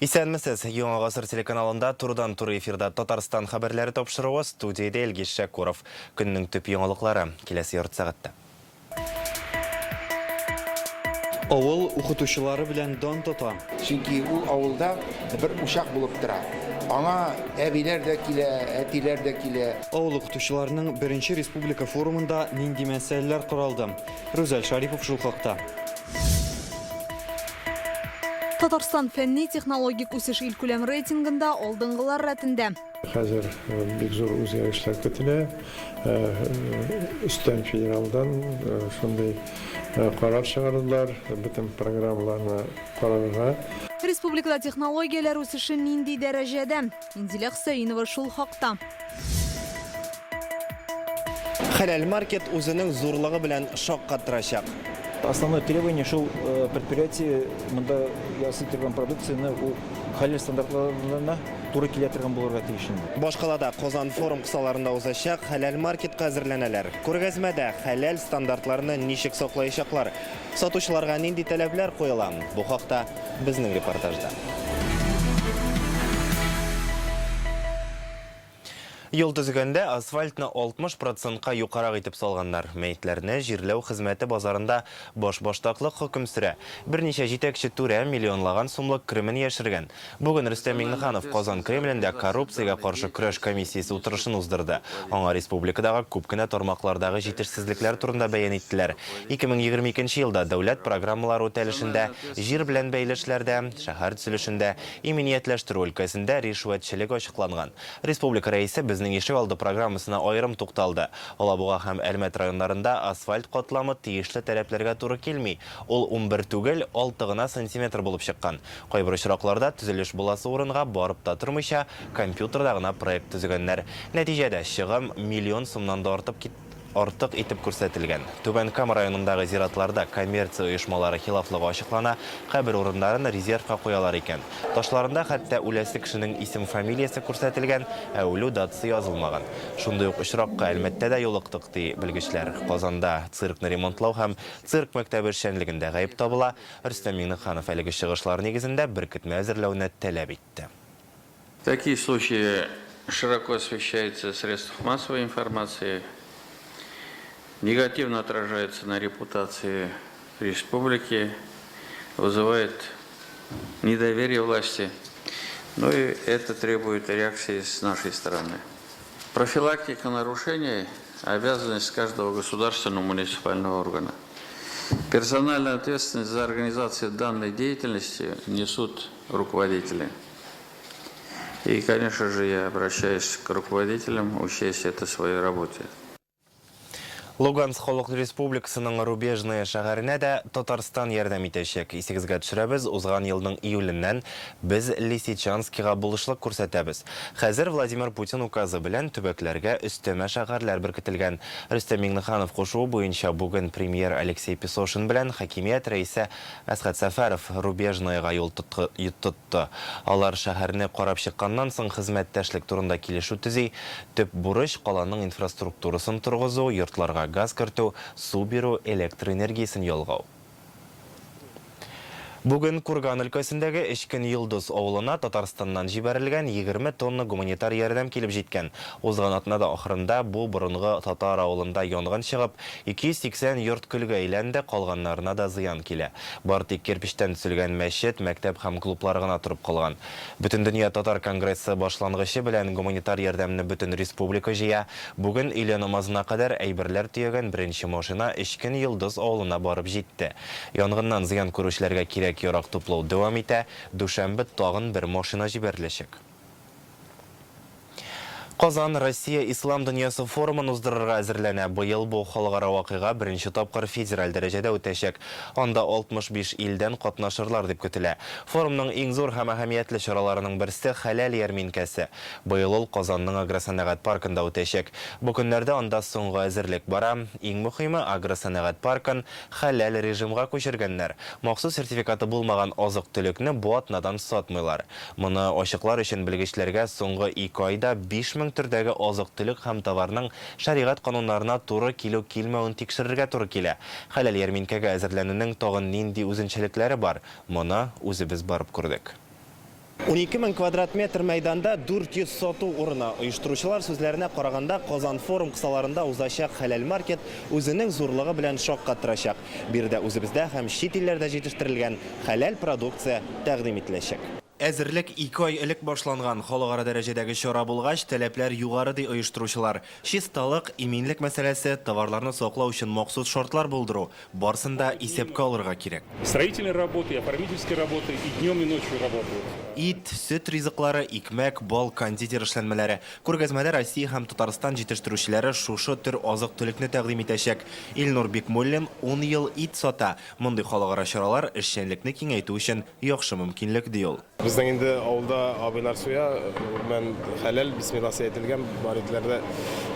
Исәнмесез! Яңа гасыр телеканалында турыдан-туры эфирда Татарстан хәбәрләре тапшыруы, студиядә Илгиз Шәкүров. Көннең төп яңалыклары, киләсе ярты сәгатьтә. Авыл укытучылары белән дан тота. Чөнки ул авылда бер учак булып тора. Аңа әбиләр дә килә, әтиләр дә килә. Авыл укытучыларының беренче республика форумында нинди мәсьәләләр каралды? Рүзәл Шарипов шул хакта. Татарстан фәнни-технологик үсеш илкүләм рейтингында алдынгылар рәтендә. Хәзер бик зур үзгәрешләр көтелә. Өстән федералдан шундый карар чыгардылар, бөтен программаларны карарга. Республикада технологияләр үсеше нинди дәрәҗәдә? Инзилә Хөсәенова шул хакта. Хәләл маркет үзенең зурлыгы белән шаккатырачак. Основное требование шул предприятие монда ясый торган продукцияне ул хәләл стандартларына туры килә торган булырга тиеш инде. Башкалада Казан форум кысаларында узачак Хәләл маркетка әзерләнәләр. Күргәзмәдә хәләл стандартларны ничек саклаячаклар? Сатучыларга нинди таләпләр куела? Бу хакта безнең репортажда. Юл төзегәндә асфальтны 60 процентка юкарак итеп салганнар. Мәетләрне җирләү хезмәте базарында башбаштаклык хөкем сөрә. Берничә җитәкче түрә миллионлаган сумлык керемен яшергән. Бүген Рөстәм Миңнеханов Казан Кремлендә коррупциягә каршы көрәш комиссиясе утырышын уздырды. Аңа республикадагы күп кенә тармаклардагы җитешсезлекләр турында бәян иттеләр. 2022 елда дәүләт программалары үтәлешендә, җир белән бәйле эшләрдә, шәһәр төзелешендә, иминиятләштерү өлкәсендә ришвәтчелек ачыкланган. Республика Рәисе Безнең ишегалды программасына аерым тукталды. Алабуга һәм Әлмәт районнарында асфальт катламы тиешле таләпләргә туры килми, ул 11 түгел, алты гына сантиметр булып чыккан. Кайбер очракларда төзелеш буласы урынга барып та тормыйча, компьютерда гына проект төзегәннәр. Нәтиҗәдә, чыгым миллион сумнан да артып артык итеп күрсәтелгән. Түбән Кама районындагы зиратларда коммерция оешмалары хилафлыгы ачыклана, кабер урыннарын резервка куялар икән. Ташларында хәтта үләсе кешенең исем-фамилиясе күрсәтелгән, ә үлү датасы язылмаган. Шундый ук очракка Әлмәттә дә юлыктык, ди белгечләр. Казанда циркны ремонтлау һәм цирк мәктәбе эшчәнлегендә гаеп табыла. Рөстәм Миңнеханов әлеге чыгышлар нигезендә беркетмә әзерләүне таләп итте. Такие случаи широко освещаются в средствах массовой информации, негативно отражаются на репутации республики, вызывает недоверие власти. Ну и это требует реакции с нашей стороны. Профилактика нарушений – обязанность каждого государственного муниципального органа. Персональную ответственность за организацию данной деятельности несут руководители. И, конечно же, я обращаюсь к руководителям учесть это в своей работе. Луганск Халык Республикасының Рубежное шәһәренә дә Татарстан ярдәм итәчәк. Исегезгә төшерәбез, узган елның июленнән без Лисичанскига булышлык күрсәтәбез. Хәзер Владимир Путин указы белән төбәкләргә өстәмә шәһәрләр беркетелгән. Рөстәм Миңнеханов кушуы буенча бүген премьер Алексей Песошин белән хакимият рәисе Әсгать Сәфәров Рубежноега юл тотты. Алар шәһәрне карап чыкканнан соң хезмәттәшлек турында килешү төзи. Төп бурыч, каланың инфраструктурасын торгызу, йортларга газ кертү, су бирү, электр энергиясен ялгау. Бүген Курган өлкәсендәге Эчкен Йолдыз авылына Татарстаннан җибәрелгән 20 тонна гуманитар ярдәм килеп җиткән. Узган атнада ахырында бу борынгы татар авылында янгын чыгып, 280 йорт көлгә әйләнде, калганнарына да зыян килә. Бары тик кирпечтән төзелгән мәчет, мәктәп һәм клублар гына торып калган. Бөтендөнья татар конгрессы башлангычы белән гуманитар ярдәмне бөтен республика җыя. Бүген өйлә намазына кадәр әйберләр төягән беренче машина Эчкен Йолдыз авылына барып җитте. Янгыннан зыян күрүчеләргә кирәк-ярак туплау дәвам итә, дүшәмбе тагын бер машина җибәреләчәк. Казан Россия ислам дөньясы форумын уздырырга әзерләнә. Быел бу халыкара вакыйга беренче тапкыр федераль дәрәҗәдә үтәчәк. Анда 65 илдән катнашырлар дип көтелә. Форумның иң зур һәм әһәмиятле чараларының берсе, Хәләл ярминкәсе. Быел ул Казанның агросәнәгать паркында үтәчәк. Бу көннәрдә анда соңгы әзерлек бара. Иң мөхиме, агросәнәгать паркын хәләл режимга күчергәннәр. Махсус сертификаты булмаган азык-төлекне бу атнадан сатмыйлар. Моны ачыклар өчен белгечләргә соңгы ике айда 5000 төрдәге азык-төлек һәм товарның шәригать кануннарына туры килү-килмәвен тикшерергә туры килә. Хәләл ярминкәгә әзерләнүнең тагын нинди үзенчәлекләре бар? Моны үзебез барып күрдек. 12 мең квадрат метр мәйданда 400 сату урыны. Оештыручылар сүзләренә караганда, Казан форум кысаларында узачак Хәләл маркет үзенең зурлыгы белән шаккатырачак. Биредә үзебездә һәм чит илләрдә җитештерелгән хәләл продукция тәкъдим ителәчәк. Әзерлек ике ай элек башланган. Халыкара дәрәҗәдәге чара булгач, таләпләр югары, ди оештыручылар. Чисталык, иминлек мәсьәләсе, товарларны саклау өчен махсус шартлар булдыру, барсын да исәпкә алырга кирәк. Строительные работы, и оформительские работы и днем, и ночью работают. Ит, сөт ризыклары, икмәк, бал, кондитер эшләнмәләре. Күргәзмәдә Россия һәм Татарстан җитештерүчеләре шушы төр азык-төлекне тәкъдим итәчәк. Илнур Бикмуллин ун ел ит сата. Мондый халыкара чаралар эшчәнлекне киңәйтү өчен яхшы мөмкинлек, ди ул. Безнең инде авылда абыйлар суя, гомумән, хәләл, бисмилласы әйтелгән бар итләр дә.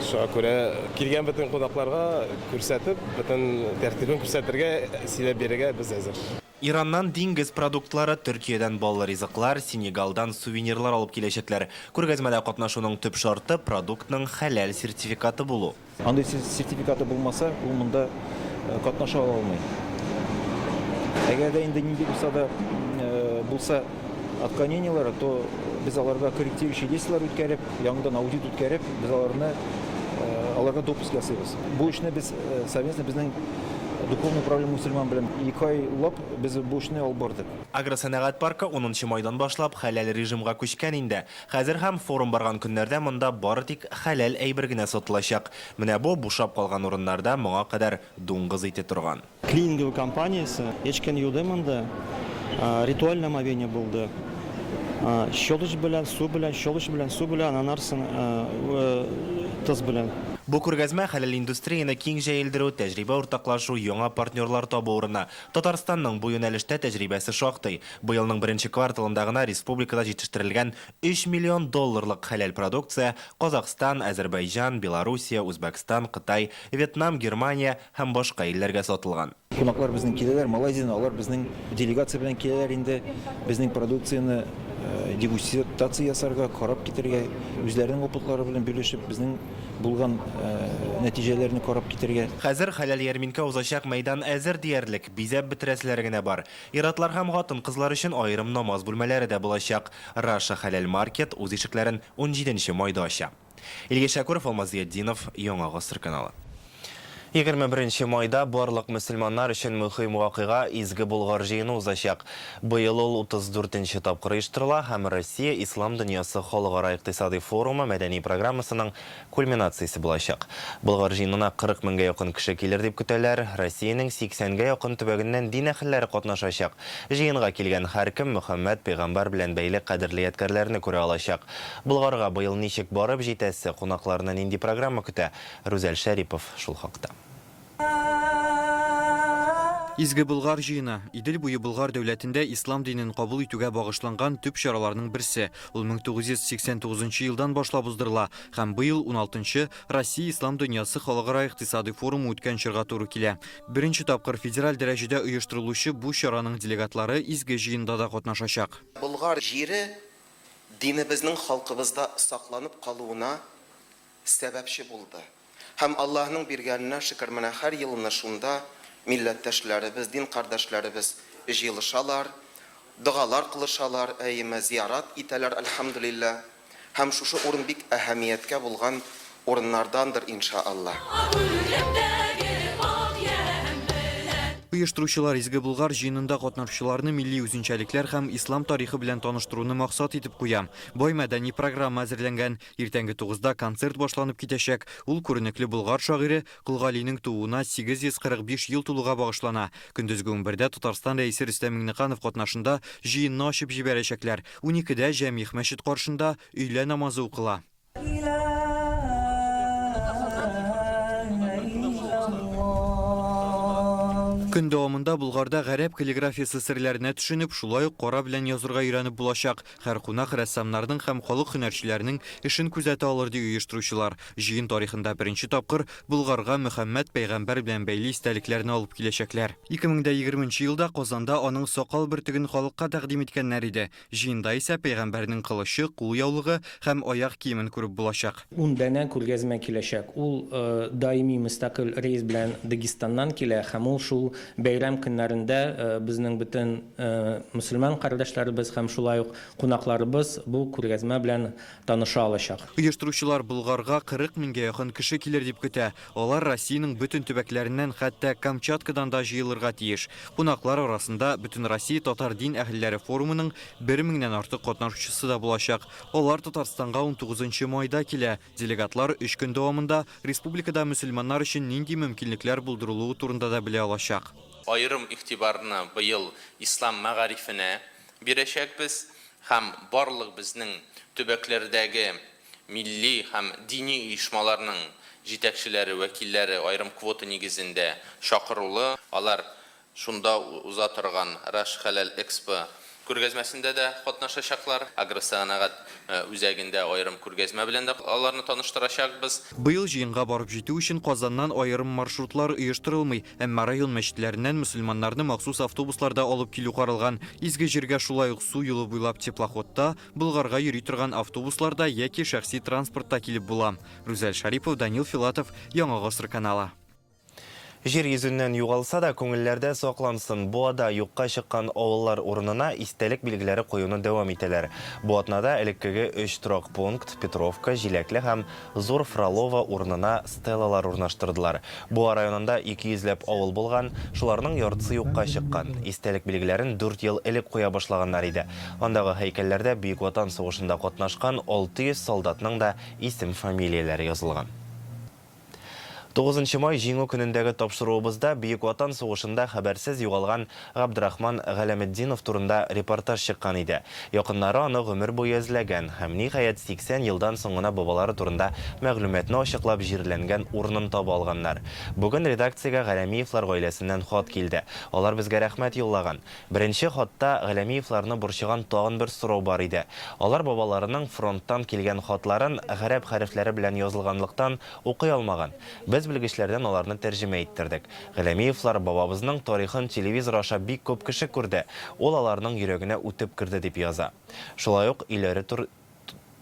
Шуңа күрә килгән бөтен кунакларга күрсәтеп, бөтен тәртибен күрсәтергә, сөйләп бирергә без әзер. Ираннан диңгез продуктлары, Төркиядән баллы ризыклар, Сенегалдан сувенирлар алып киләчәкләр. Күргәзмәдә катнашуның төп шарты, продуктның хәләл сертификаты булу. Андый сертификаты булмаса, ул монда катнаша алмый. Әгәр дә инде нинди булса да булса отклонениеләре, то без аларга корректирующие действиеләр үткәреп, яңадан аудит үткәреп, без аларны аларга допуск ясыйбыз. Бу эшне без совместно безнең Духовный управление мусульман белән ике айлап без бу эшне алып бардык. Агросәнәгать паркы унынчы майдан башлап хәләл режимга күчкән инде. Хәзер һәм форум барган көннәрдә монда бары тик хәләл әйбер генә сатылачак. Менә бу бушап калган урыннарда моңа кадәр дуңгыз ите торган. Клининговый компаниясе эчкен юды монда, ритуаль омовение булды. Щелочь белән, су белән, щелочь белән, су белән, аннан тоз белән. Бу күргәзмә хәләл индустрияне киң җәелдерү, тәҗрибә уртаклашу, яңа партнерлар табу урыны. Татарстанның бу юнәлештә тәҗрибәсе шактый. Быелның беренче кварталында гына республикада җитештерелгән 3 миллион долларлык хәләл продукция Казахстан, Әзербайҗан, Белоруссия, Үзбәкстан, Кытай, Вьетнам, Германия һәм башка илләргә сатылган. Кунаклар безнең киләләр, Малайзиядән алар безнең делегация белән киләләр инде, безнең продукцияне дегустация ясарга, карап китәргә, үзләренең опытлары белән бүлешеп, безнең булган нәтиҗәләрне карап китәргә. Хәзер хәләл ярминкә узачак мәйдан әзер диярлек, бизәп бетерәселәре генә бар. Ир-атлар һәм хатын-кызлар өчен аерым намаз бүлмәләре дә булачак. Раша Хәләл Маркет үз ишекләрен унҗиденче майда ача. Илгиз Шәкүров, Алмаз Зыятдинов, Яңа Гасыр каналы. 21 майда барлык мөселманнар өчен мөһим вакыйга Изге Болгар җыены узачак. Быел ул 34 нче тапкыр оештырыла һәм Россия Ислам дөньясы халыкара икътисадый форумы мәдәни программасының кульминациясе булачак. Болгар җыенына 40 меңгә якын кеше килер дип көтәләр. Россиянең 80 гә якын төбәгеннән дин әһелләре катнашачак. Җыенга килгән һәркем Мөхәммәд пәйгамбәр белән бәйле кадерле ядкәрләрне күрә алачак. Болгарга быел ничек барып җитәсе, кунакларны нинди программа көтә? Рүзәл Шәрипов шул хакта. Изге Болгар җыены, Идел буе Болгар дәүләтендә ислам динен кабул итүгә багышланган төп чараларның берсе. Ул 1989 нчы елдан башлап уздырыла һәм быел уналтынчы Россия ислам дөньясы халыкара икътисадый форумы үткән чорга туры килә. Беренче тапкыр федераль дәрәҗәдә оештырылучы бу чараның делегатлары изге җыенда да катнашачак. Болгар җире динебезнең халкыбызда сакланып калуына сәбәпче булды. Һәм Аллаһның биргәненә шөкер, менә һәр елны шунда милләттәшләребез, дин кардәшләребез җыелышалар, догалар кылышалар, әйеме, зиярат итәләр, әлхәмдүлилләһ. Һәм шушы урын бик әһәмияткә булган урыннардандыр, инша Аллаһ. Оештыручылар Изге Болгар җыенында катнашучыларны милли үзенчәлекләр һәм ислам тарихы белән таныштыруны максат итеп куя. Бай мәдәни программа әзерләнгән. Иртәнге тугызда концерт башланып китәчәк. Ул күренекле болгар шагыйре Кол Галинең тууына 845 ел тулуга багышлана. Көндезге унбердә Татарстан Рәисе Рөстәм Миңнеханов катнашында җыенны ачып җибәрәчәкләр. Уникедә Җәмигъ мәчет каршында өйлә намазы укыла. Көн дәвамында Болгарда гарәп каллиграфиясе серләренә төшенеп, шулай ук кара белән язырга өйрәнеп булачак. Һәр кунак рәссамнарның һәм халык һөнәрчеләренең эшен күзәтә алыр, ди оештыручылар. Җыен тарихында беренче тапкыр Болгарга Мөхәммәд пәйгамбәр белән бәйле истәлекләрне алып киләчәкләр. 2020 нче елда Казанда аның сакал бөртеген халыкка тәкъдим иткәннәр иде. Җыенда исә пәйгамбәрнең кылычы, кулъяулыгы һәм аяк киемен күреп булачак. Ун данә күргәзмә киләчәк. Ул даими мөстәкыйль рейс белән Дагестаннан килә һәм ул шул бәйрәм көннәрендә безнең бөтен мөселман кардәшләребез һәм шулай ук кунакларыбыз бу күргәзмә белән таныша алачак. Оештыручылар Болгарга 40 меңгә якын кеше килер дип көтә. Алар Россиянең бөтен төбәкләреннән, хәтта Камчаткадан да җыелырга тиеш. Кунаклар арасында Бөтенроссия татар дин әһелләре форумының бер меңнән артык катнашучысы да булачак. Алар Татарстанга унтугызынчы майда килә. Делегатлар өч көн дәвамында республикада мөселманнар өчен нинди мөмкинлекләр булдырылуы турында да белә алачак. Аерым игътибарны быел ислам мәгарифенә бирәчәкбез һәм барлык безнең төбәкләрдәге милли һәм дини оешмаларның җитәкчеләре, вәкилләре аерым квота нигезендә чакырулы. Алар шунда уза торган Раш Хәләл Экспо күргәзмәсендә дә катнашачаклар. Агросәнәгать үзәгендә аерым күргәзмә белән дә аларны таныштырачакбыз. Быел җыенга барып җитү өчен Казаннан аерым маршрутлар оештырылмый, әмма район мәчетләреннән мөселманнарны махсус автобусларда алып килү каралган. Изге җиргә шулай ук су юлы буйлап теплоходта, Болгарга йөри торган автобусларда яки шәхси транспортта килеп була. Рүзәл Шәрипов, Данил Филатов, Яңа гасыр каналы. Җир йөзеннән югалса да, күңелләрдә саклансын. Буада юкка чыккан авыллар урынына истәлек билгеләре куюны дәвам итәләр. Бу атнада элеккеге өч торак пункт, Петровка, Җиләкле һәм Зур Фролово урынына стелалар урнаштырдылар. Буа районында 200 ләп авыл булган, шуларның яртысы юкка чыккан. Истәлек билгеләрен дүрт ел элек куя башлаганнар иде. Андагы һәйкәлләрдә Бөек Ватан сугышында катнашкан 600 солдатның да исем-фамилияләре язылган. Тугызынчы май Җиңү көнендәге тапшыруыбызда Бөек Ватан сугышында хәбәрсез югалган Габдрахман Галәметдинов турында репортаж чыккан иде. Якыннары аны гомер буе эзләгән һәм, ниһаять, 80 елдан соң гына бабалары турында мәгълүматны ачыклап җирләнгән урынын таба алганнар. Бүген редакциягә Галәмиевлар гаиләсеннән хат килде. Алар безгә рәхмәт юллаган. Беренче хатта Галәмиевларны борчыган тагын бер сорау бар иде. Алар бабаларының фронттан килгән хатларын гарәп хәрефләре белән язылганлыктан укый алмаган. Без белгечләрдән аларны тәрҗемә иттердек. Галәмиевлар бабабызның тарихын телевизор аша бик күп кеше күрде, ул аларның йөрәгенә үтеп керде дип яза. Шулай ук өйләре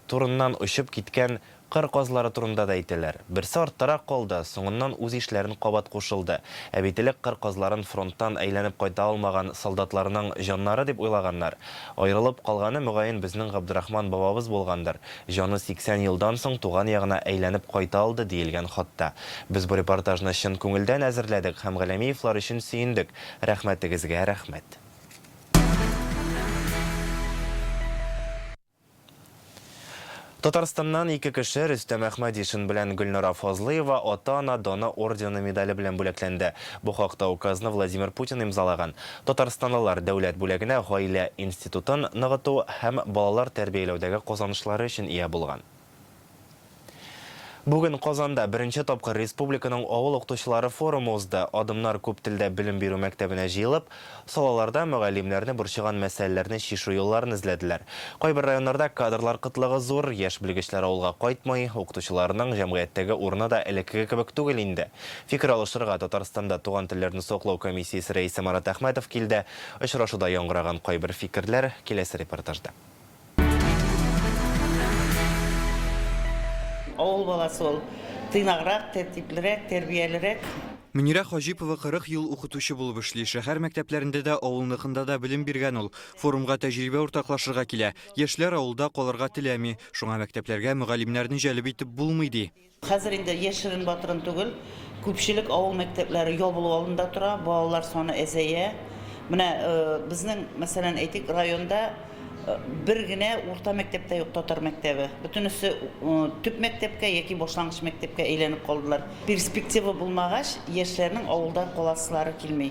турыннан очып киткән кыр казлары турында да әйтәләр. Берсе арттарак калды, соңыннан үз ишләрен кабат кушылды. Ә бит элек кыр казларын фронттан әйләнеп кайта алмаган солдатларның җаннары дип уйлаганнар. Аерылып калганы, мөгаен, безнең Габдрахман бабабыз булгандыр. Җаны 80 елдан соң туган ягына әйләнеп кайта алды, диелгән хатта. Без бу репортажны чын күңелдән әзерләдек һәм Галәмиевлар өчен сөендек. Рәхмәтегезгә рәхмәт. Татарстаннан ике кеше, Рөстәм Әхмәдишин белән Гөлнара Фазлыева Ата-ана даны ордены медале белән бүләкләнде. Бу хакта указны Владимир Путин имзалаган. Татарстанлылар дәүләт бүләгенә гаилә институтын ныгыту һәм балалар тәрбияләүдәге казанышлары өчен ия булган. Бүген Казанда беренче тапкыр республиканың авыл укытучылары форумы узды. Адымнар күп телдә белем бирү мәктәбенә җыелып, салаларда мөгаллимнәрне борчыган мәсьәләләрне чишү юлларын эзләделәр. Кайбер районнарда кадрлар кытлыгы зур, яшь белгечләр авылга кайтмый, укытучыларның җәмгыятьтәге урыны да элеккеге кебек түгел инде. Фикер алышырга Татарстанда туган телләрне саклау комиссиясе рәисе Марат Әхмәтов килде. Очрашуда яңгыраган кайбер фикерләр, киләсе репортажда. Авыл баласы ул тыйнаграк, тәртиплерәк, тәрбиялерәк. Мөнирә Хаҗипова 40 ел укытучы булып эшли. Шәһәр мәктәпләрендә дә, авылныкында да белем биргән ул. Форумга тәҗрибә уртаклашырга килә. Яшьләр авылда калырга теләми. Шуңа мәктәпләргә мөгаллимнәрне җәлеп итеп булмый, ди. Хәзер инде яшерен-батырын түгел, күпчелек авыл мәктәпләре ябылу алдында тора, балалар саны әзәя. Менә безнең, мәсәлән, әйтик, районда бер генә урта мәктәп тә юк, татар мәктәбе. Бөтенесе төп мәктәпкә яки башлангыч мәктәпкә әйләнеп калдылар. Перспектива булмагач, яшьләрнең авылда каласылары килми.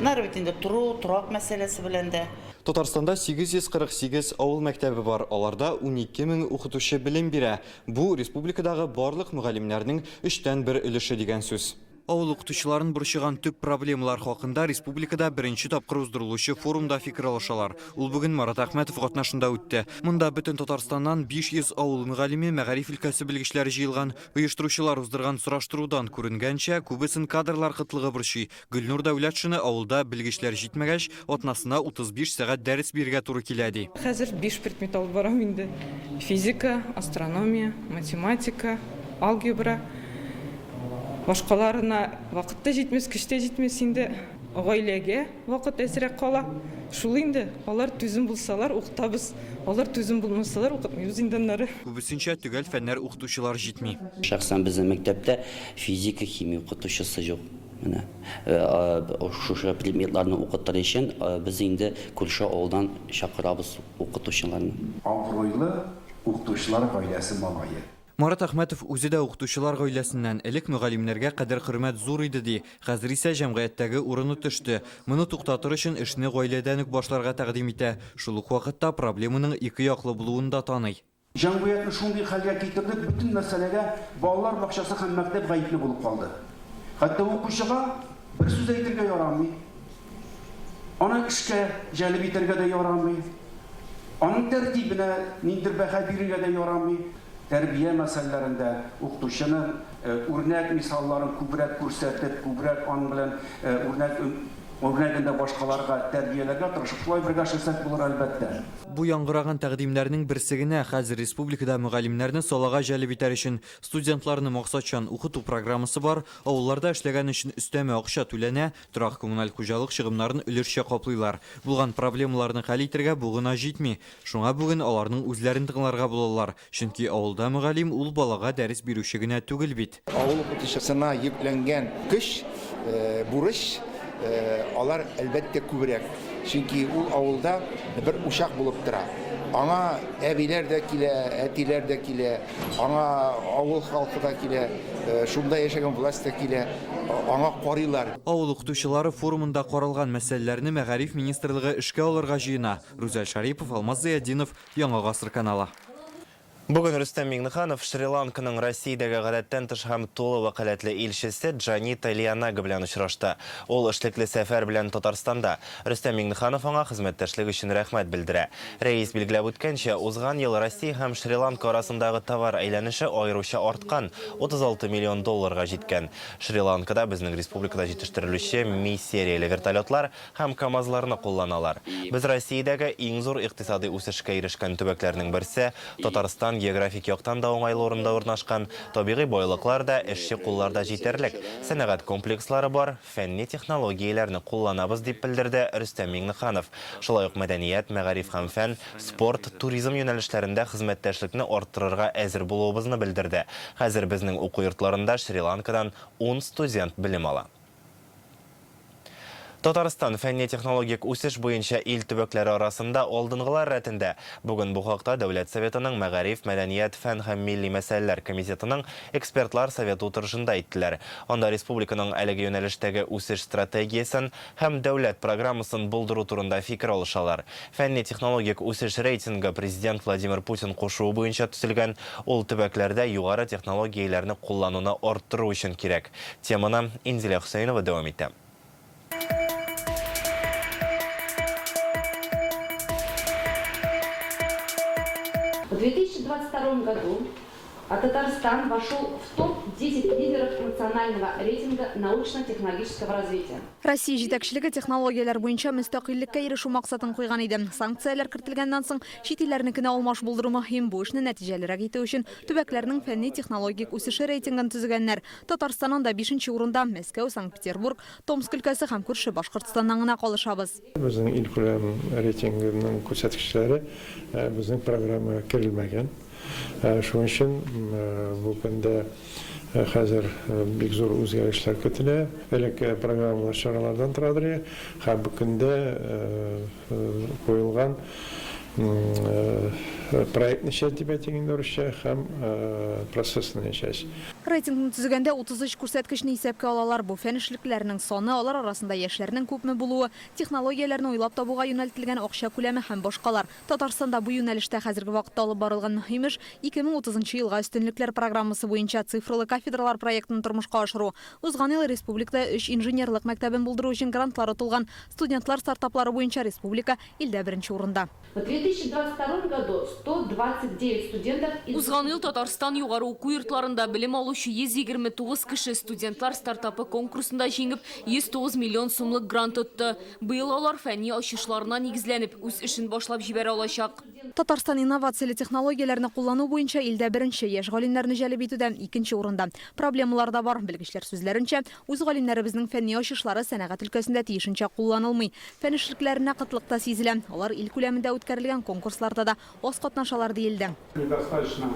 Аннары бит инде тору, торак мәсьәләсе белән дә. Татарстанда 848 авыл мәктәбе бар, аларда 12 мең укытучы белем бирә. Бу, республикадагы барлык мөгаллимнәрнең өчтән бер өлеше дигән сүз. Авыл укытучыларын борчыган төп проблемалар хакында республикада беренче тапкыр уздырылучы форумда фикер алышалар. Ул бүген Марат Әхмәтов катнашында үтте. Монда бөтен Татарстаннан 500 авыл мөгаллиме, мәгариф өлкәсе белгечләре җыелган. Оештыручылар уздырган сораштырудан күренгәнчә, күбесен кадрлар кытлыгы борчый. Гөлнур Дәүләтшина авылда белгечләр җитмәгәч, атнасына 35 сәгать дәрес бирергә туры килә, ди. Хәзер биш предмет алып барам инде, физика, астрономия, математика, алгебра. Башкаларына вакыт та җитмәс, көч тә җитмәс инде. Гаиләгә вакыт әзрәк кала. Шул инде, алар түзем булсалар, укытабыз. Алар түзем булмасалар, укытмыйбыз инде аннары. Күбесенчә төгәл фәннәр укытучылар җитми. Шәхсән безнең мәктәптә физика, химия укытучысы юк. Менә шушы предметларны укытыр өчен без инде күрше авылдан чакырабыз укытучыларны. Абруйлы укытучылар гаиләсе малае. Марат Әхмәтов үзе дә укытучылар гаиләсеннән. Элек мөгаллимнәргә кадер-хөрмәт зур иде, ди. Хәзер исә җәмгыятьтәге урыны төште. Моны туктатыр өчен эшне гаиләдән үк башларга тәкъдим итә. Шул ук вакытта проблеманың ике яклы булуын да таный. Җәмгыятьне шундый хәлгә китердек, бөтен мәсьәләгә балалар бакчасы һәм мәктәп гаепле булып калды. Хәтта укучыга бер сүз әйтергә ярамый, аны эшкә җәлеп итәргә дә ярамый, аның тәртибенә ниндидер бәһа бирергә дә ярамый. Тәрбия мәсьәләләрендә укытучының үрнәк мисалларын күбрәк күрсәтеп, күбрәк аның белән үрнәк үрнәгендә башкаларга тәрбияләргә тырышып, шулай бергә эшләсәк булыр, әлбәттә. Бу яңгыраган тәкъдимнәрнең берсе генә. Хәзер республикада мөгаллимнәрне салага җәлеп итәр өчен студентларны максатчан укыту программасы бар, авылларда эшләгән өчен өстәмә акча түләнә, торак-коммуналь хуҗалык чыгымнарын өлешчә каплыйлар. Булган проблемаларны хәл итергә бу гына җитми. Шуңа бүген аларның үзләрен тыңларга булалар. Чөнки авылда мөгаллим ул балага дәрес бирүче генә түгел бит. Авыл укытучысына йөкләнгән көч, бурыч, алар, әлбәттә, күбрәк. Чөнки ул авылда бер учак булып тора. Аңа әбиләр дә килә, әтиләр дә килә, аңа авыл халкы да килә, шунда яшәгән власть та килә, аңа карыйлар. Авыл укытучылары форумында каралган мәсьәләләрне мәгариф министрлыгы эшкә алырга җыена. Рүзәл Шәрипов, Алмаз Зыятдинов, Яңа гасыр каналы. Бүген Рөстәм Миңнеханов Шри-Ланканың Россиядәге гадәттән тыш һәм тулы вәкаләтле илчесе Джанита Лианага белән очрашты. Ул эшлекле сәфәр белән Татарстанда. Рөстәм Миңнеханов аңа хезмәттәшлек өчен рәхмәт белдерә. Рәис билгеләп үткәнчә, узган ел Россия һәм Шри-Ланка арасындагы товар әйләнеше аеруча арткан, 36 миллион долларга җиткән. Шри-Ланкада безнең республикада җитештерелүче Ми серияле вертолетлар Һәм КАМАЗларны кулланалар. Без Россиядәге иң зур икътисадый үсешкә ирешкән төбәкләрнең берсе. Татарстан географик яктан да уңайлы урында урнашкан, табигый байлыклар да, эшче куллар да җитәрлек, сәнәгать комплекслары бар, фәнни технологияләрне кулланабыз, дип белдерде Рөстәм Миңнеханов. Шулай ук мәдәният, мәгариф һәм фән, спорт, туризм юнәлешләрендә хезмәттәшлекне арттырырга әзер булуыбызны белдерде. Хәзер безнең уку йортларында Шри-Ланкадан ун студент белем ала. Татарстан фәнни-технологик үсеш буенча ил төбәкләре арасында алдынгылар рәтендә. Бүген бу хакта Дәүләт Советының Мәгариф, мәдәният, фән һәм милли мәсьәләләр комитетының экспертлар советы утырышында әйттеләр. Анда республиканың әлеге юнәлештәге үсеш стратегиясен һәм дәүләт программасын булдыру турында фикер алышалар. Фәнни-технологик үсеш рейтингы Президент Владимир Путин кушуы буенча төзелгән, ул төбәкләрдә югары технологияләрне куллануны арттыру өчен кирәк. Теманы Инзилә Хөсәенова дәвам итә. В 2022 году Татарстан вошел в топ-10 лидеров национального рейтинга научно-технологического развития. Россия җитәкчелеге технологияләр буенча мөстәкыйльлеккә ирешү максатын куйган иде. Санкцияләр кертелгәннән соң, чит илләрнекенә алмаш булдыру мөһим. Бу эшне нәтиҗәлерәк итү өчен төбәкләрнең фәнни-технологик үсеше рейтингын төзегәннәр. Татарстан анда бишенче урында, Мәскәү, Санкт-Петербург, Томск өлкәсе һәм күрше Башкортстаннан гына калышабыз. Безнең илкүләм рейтингының күрсәткечләре безнең программага керелмәгән. Шуның өчен бу көндә хәзер бик зур үзгәрешләр көтелә. Элек программалар чаралардан торадыр иде, һәм бу көндә куелган проектный часть дип әйтик инде урысча һәм процессная часть. Рейтингны төзегәндә 33 күрсәткечне исәпкә алалар. Бу фән эшлеклеләренең саны, алар арасында яшьләрнең күпме булуы, технологияләрне уйлап табуга юнәлтелгән акча күләме һәм башкалар. Татарстанда бу юнәлештә хәзерге вакытта алып барылган мөһим эш, 2030 нчы елга өстенлекләр программасы буенча цифралы кафедралар проектын тормышка ашыру. Узган ел республикада өч инженерлык мәктәбен булдыру өчен грантлар отылган. Студентлар стартаплары буенча республика илдә беренче урында. В 2022 году 129 студентов из Узган ел Татарстан югары уку йортларында белем алучы 129 кеше студентлар стартапы конкурсында җиңеп, 109 миллион сумлык грант отты. Быел алар фәнни ачышларына нигезләнеп, үз эшен башлап җибәрә алачак. Татарстан инновацияле технологияләрне куллану буенча илдә беренче, яшь галимнәрне җәлеп итүдә икенче урында. Проблемалар да бар. Белгечләр сүзләренчә, үз галимнәребезнең фәнни ачышлары сәнәгать өлкәсендә тиешенчә кулланылмый. Фән эшлекләренә кытлык та сизелә. Алар ил күләмендә үткәрелгән конкурсларда да аз катнашалар, диелде. Недостаточно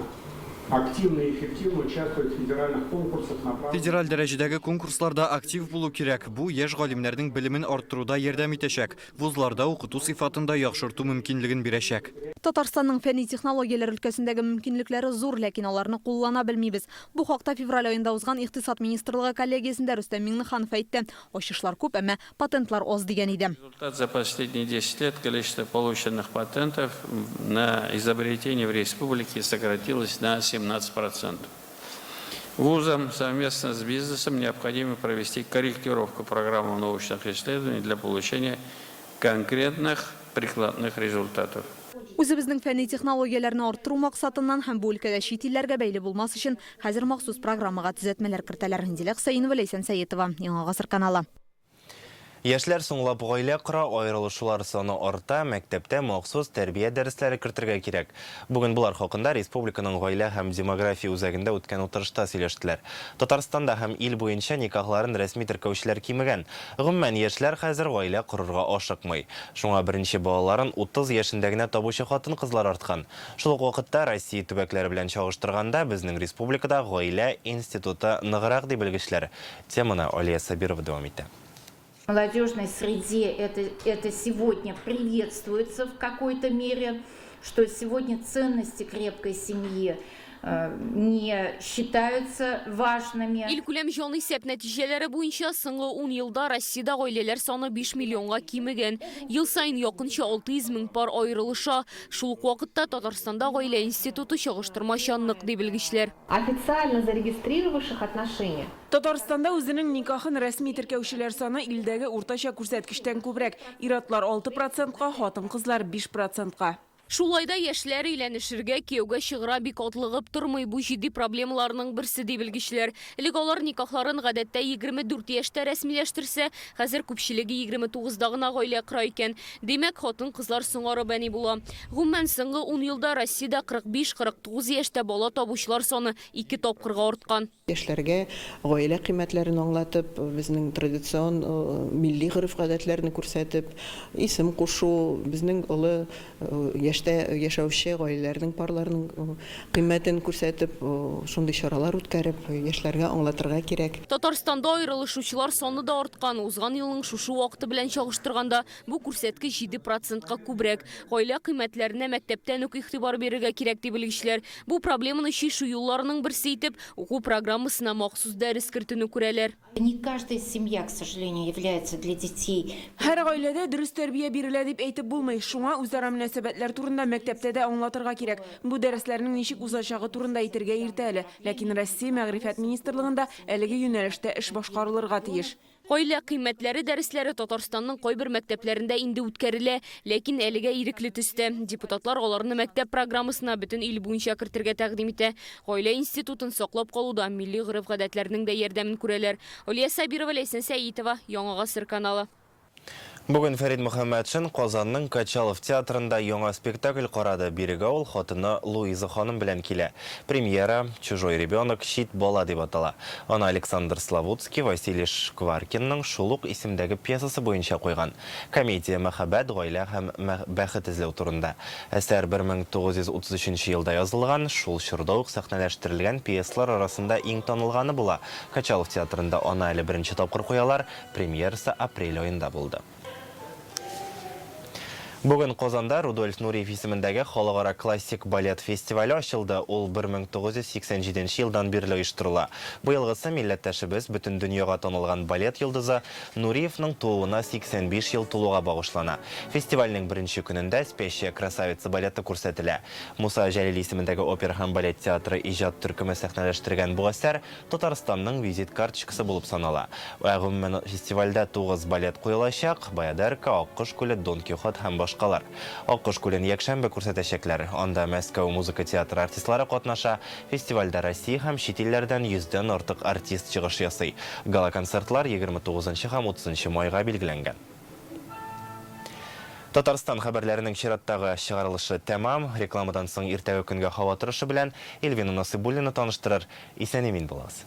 активно и эффективно участвовать в федеральных конкурсах направленных. Федераль дәрәҗәдәге конкурсларда актив булу кирәк. Бу яшь галимнәрнең белемен арттыруда ярдәм итәчәк, вузларда укыту сыйфатын да яхшырту мөмкинлеген бирәчәк. Татарстанның фәнни технологияләр өлкәсендәге мөмкинлекләре зур, ләкин аларны куллана белмибез. Бу хакта февраль аенда узган Икътисад министрлыгы коллегиясендә Рөстәм Миңнеханов әйтте. Ачышлар күп, әмма патентлар аз дигән иде. Результат за последние 10 лет количество полученных патентов на изобретение в республике сократилось на 17%. Вузам совместно с бизнесом необходимо провести корректировку программы научных исследований для получения конкретных прикладных результатов. Үзебезнең фәнни технологияләрне арттыру максатыннан һәм бу өлкәдә чит илләргә бәйле булмас өчен хәзер махсус программага төзәтмәләр кертәләр. Дилә Хөсәенова, Ләйсән Сәетова, Яңа Гасыр каналы. Яшьләр соңлап гаилә кора, аерылышулар саны арта, мәктәптә махсус тәрбия дәресләре кертергә кирәк. Бүген болар хакында республиканың гаилә һәм демография үзәгендә үткән утырышта сөйләштеләр. Татарстанда һәм ил буенча никахларын рәсми теркәүчеләр кимегән. Гомумән, яшьләр хәзер гаилә корырга ашыкмый. Шуңа беренче балаларын 30 яшендә генә табучы хатын-кызлар арткан. Шул ук вакытта Россия төбәкләре белән чагыштырганда, безнең республикада гаилә институты ныграк, ди белгечләр. Теманы Алия Сабирова дәвам итә. В молодежной среде это, это сегодня приветствуется в какой-то мере, что сегодня ценности крепкой семьи не считаются важными. Илкүләм җанисәп нәтиҗәләре буенча соңгы ун елда Россиядә гаиләләр саны 5 миллионга кимегән. Ел саен якынча 600 мең пар аерылыша. Шул ук вакытта Татарстанда гаилә институты чагыштырмача нык, ди белгечләр. Официально зарегистрировавших отношения. Татарстанда үзенең никахын рәсми теркәүчеләр саны илдәге уртача күрсәткечтән күбрәк. Ир-атлар 6 процентка, хатын-кызлар 5 процентка. Шулай да яшьләр өйләнешергә, кияүгә чыгыра бик атлыгып тормый. Бу җитди проблемаларның берсе, ди белгечләр. Элек алар никахларын гадәттә 24 яшьтә рәсмиләштерсә, хәзер күпчелеге 29 да гына гаилә кора икән. Димәк, хатын-кызлар соңарып әни була. Гомумән, соңгы ун елда Россиядә 45-49 яшьтә бала табучылар саны ике тапкырга арткан. Яшьләргә гаилә кыйммәтләрен аңлатып, безнең традицион милли гореф-гадәтләрне күрсәтеп, исем кушу, безнең олы яшьтә яшәүче гаиләләрнең, парларның кыйммәтен күрсәтеп, шундый чаралар үткәреп, яшьләргә аңлатырга кирәк. Татарстанда аерылышучылар саны да арткан. Узган елның шушы вакыты белән чагыштырганда, бу күрсәткеч 7 процентка күбрәк. Гаилә кыйммәтләренә мәктәптән үк игътибар бирергә кирәк, ди белгечләр. Бу проблеманы чишү юлларының берсе итеп, уку программасына махсус дәрес кертүне күрәләр. Не каждая семья, к сожалению, является для детей. Һәр гаиләдә дөрес тәрбия бирелә дип әйтеп булмый. Шуңа үзара мөнәсәбәтләр турында мәктәптә дә аңлатырга кирәк. Бу дәресләрнең ничек узачагы турында әйтергә иртә әле. Ләкин Россия Мәгърифәт министрлыгында әлеге юнәлештә эш башкарылырга тиеш. Гаилә кыйммәтләре дәресләре Татарстанның кайбер мәктәпләрендә инде үткәрелә, ләкин әлегә ирекле төстә. Депутатлар аларны мәктәп программасына бөтен ил буенча кертергә тәкъдим итә. Гаилә институтын саклап калуда милли гореф-гадәтләрнең дә ярдәмен күрәләр. Алия Сабирова, Ләйсән Сәетова, Яңа гасыр каналы. Бүген Фәрит Мөхәммәтшин Казанның Качалов театрында яңа спектакль карады. Бирегә ул хатыны Луиза ханым белән килә. Премьера Чужой ребенок, Чит бала дип атала. Аны Александр Славутский Василий Шкваркинның шул ук исемдәге пьесасы буенча куйган. Комедия мәхәббәт, гаилә һәм бәхет эзләү турында. Әсәр 1933 елда язылган, шул чорда ук сәхнәләштерелгән пьесалар арасында иң танылганы була. Качалов театрында аны әле беренче тапкыр куялар. Премьерасы апрель аенда булды. Бүген Казанда Рудольф Нуриев исемендәге халыкара классик балет фестивале ачылды. Ул 1987 елдан бирле оештырыла. Быелгысы милләттәшебез бөтен дөньяга танылган балет йолдызы Нуриевның тууына 85 ел тулуга багышлана. Фестивальнең беренче көнендә Спящая красавица балеты күрсәтелә. Муса Җәлил исемендәге опера һәм балет театры иҗат төркеме сәхнәләштергән бу әсәр Татарстанның визит карточкасы булып санала. Ә гомумән, фестивальдә тугыз балет куелачак, Баядерка, Аккош күле, Дон Кихот һәм башка. башкалар. Аккош күлен якшәмбе күрсәтәчәкләр. Анда Мәскәү музыка театры артистлары катнаша. Фестивальдә Россия һәм чит илләрдән йөздән артык артист чыгыш ясый. Гала-концертлар 29 нчы һәм 30 нчы майга билгеләнгән. Татарстан хәбәрләренең чираттагы чыгарылышы тәмам. Рекламадан соң иртәге көнгә һава торышы белән Эльвина Насыйбуллина таныштырыр. Исән-имин булыгыз.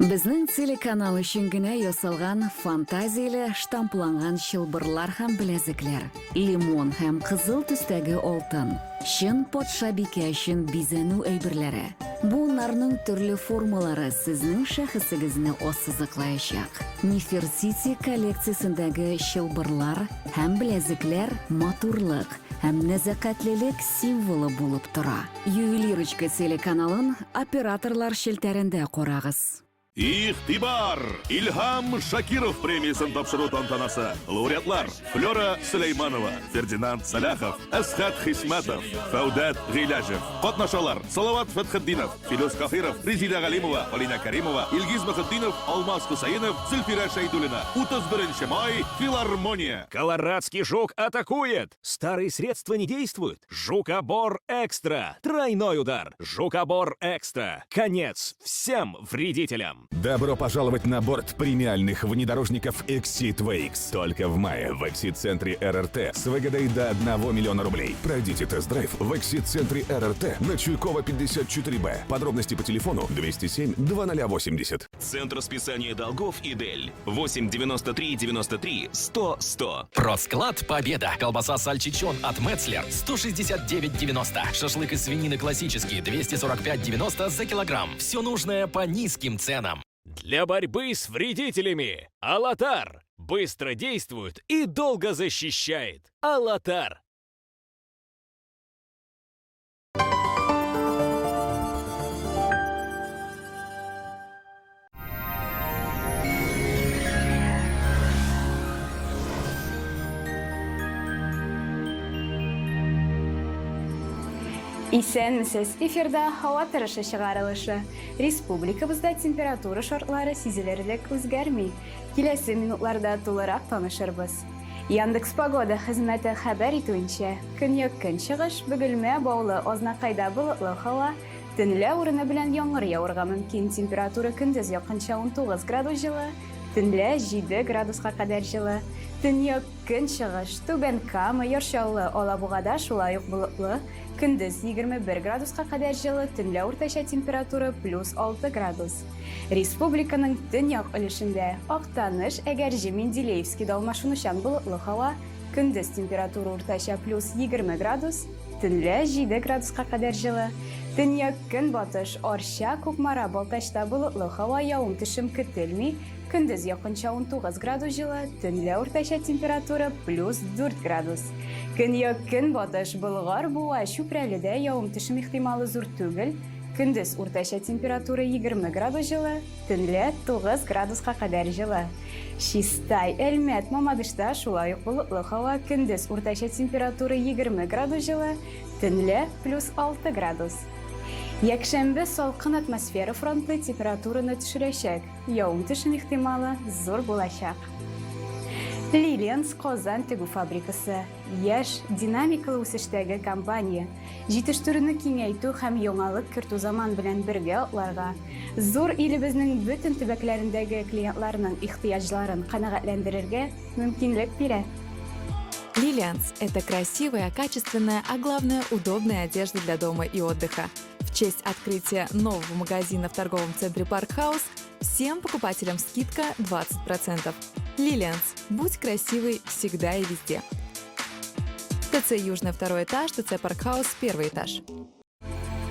Безнең телеканал өчен генә ясалган фантазияле штампланган чылбырлар һәм беләзекләр, лимон һәм кызыл төстәге алтын, чын патшабикә өчен бизәнү әйберләре. Буыннарның төрле формалары сезнең шәхесегезне ассызыклаячак. Нефертити коллекциясендәге чылбырлар һәм беләзекләр матурлык һәм нәзакәтлелек символы булып тора. Ювелирочка телеканалын операторлар челтәрендә карагыз. Игътибар! Илһам Шакиров премиясен тапшыру тантанасы. Лауреатлар Флера Сөләйманова, Фердинанд Сәлахов, Әсхәт Хисмәтов, Фәүдәт Гыйләҗев. Катнашалар Салават Фәтхетдинов, Филүс Каһиров, Резидә Галимова, Алинә Кәримова, Илгиз Мөхетдинов, Алмаз Хөсәенов, Зөлфирә Шәйдуллина. 31 май, Филармония. Колорадский жук атакует! Старые средства не действуют? Жукобор Экстра! Тройной удар! Жукобор Экстра! Конец всем вредителям! Добро пожаловать на борт премиальных внедорожников Exceed VX. Только в мае в Exceed-центре РРТ с выгодой до 1 миллиона рублей. Пройдите тест-драйв в Exceed-центре РРТ на Чуйкова 54Б. Подробности по телефону 207 2080. Центр списания долгов «Идель». 8 93 93 100 100. Продсклад «Победа». Колбаса сальчичон от Метцлер 169,90. Шашлык из свинины классический 245,90 за килограмм. Все нужное по низким ценам. Для борьбы с вредителями «Алатар» быстро действует и долго защищает. «Алатар» Исәнмесез! Эфирда һава торышы чыгарылышы. Республикабызда температура шартлары сизелерлек үзгәрми. Киләсе минутларда тулырак танышырбыз. Яндекс Погода хезмәте хәбәр итүенчә, көньяк-көнчыгыш, Бөгелмә, Баулы, Азнакайда болытлы һава, төнлә урыны белән яңгыр явырга мөмкин, температура көндез якынча 19 градус җылы, төнлә 7 градуска кадәр җылы. Төньяк-көнчыгыш, Түбән Кама, Яр Чаллы, Алабугада шулай ук болытлы, көндез 21 градуска кадәр җылы, төнлә уртача температура плюс 6 градус. Республиканың төньяк өлешендә, Актаныш, Әгерҗе, Менделеевскида алмашынучан болытлы һава, көндез температура уртача плюс 20 градус, төнлә 7 градуска кадәр җылы. Төньяк-көнбатыш, Арча, Кукмара, Балтачта болытлы һава, явым-төшем көтелми, көндез якынча 19 градус җылы, төнлә уртача температура плюс 4 градус. Көньяк-көнбатыш, Болгар, Буа, Чүпрәледә явым-төшем ихтималы зур түгел, Көндез уртача температура 20 градус җылы, төнлә 9 градуска кадәр җылы. Чистай, Әлмәт, Мамадышта шулай ук болытлы һава, көндез уртача температура 20 градус җылы, төнлә плюс 6 градус. Якшәмбе салкын атмосфера фронты температураны төшерәчәк, явым-төшем ихтималы зур булачак. Лиленс Казан тегү фабрикасы, яшь, динамикалы үсештәге компания. Җитештерүне киңәйтү һәм яңалык кертү заман белән бергә атларга, зур илебезнең бөтен төбәкләрендәге клиентларның ихтыяҗларын канәгатьләндерергә мөмкинлек бирә. Лилианс – это красивая, качественная, а главное удобная одежда для дома и отдыха. В честь открытия нового магазина в торговом центре Парк Хаус всем покупателям скидка 20%. Лилианс. Будь красивой всегда и везде. ТЦ «Южный» второй этаж, ТЦ «Паркхаус» первый этаж.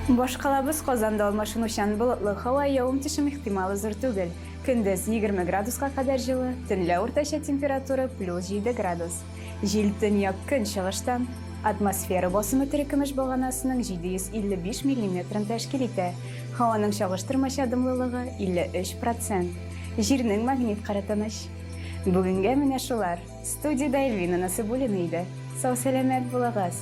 Башкалабыз Казанда алмашынучан болытлы һава, явым-төшем ихтималы зур түгел. Көндез 20 градуска кадәр җылы, төнлә уртача температура плюс 7 градус. Җил төньяк-көнчыгыштан. Атмосфера басымы терекөмеш баганасының 755 миллиметрын тәшкил итә. Һаваның чагыштырмача дымлылыгы 53 процент. Җирнең магнит кыры тыныч. Бүгенгә менә шулар. Студиядә Эльвина Насыйбуллина иде. Сау-сәламәт булыгыз!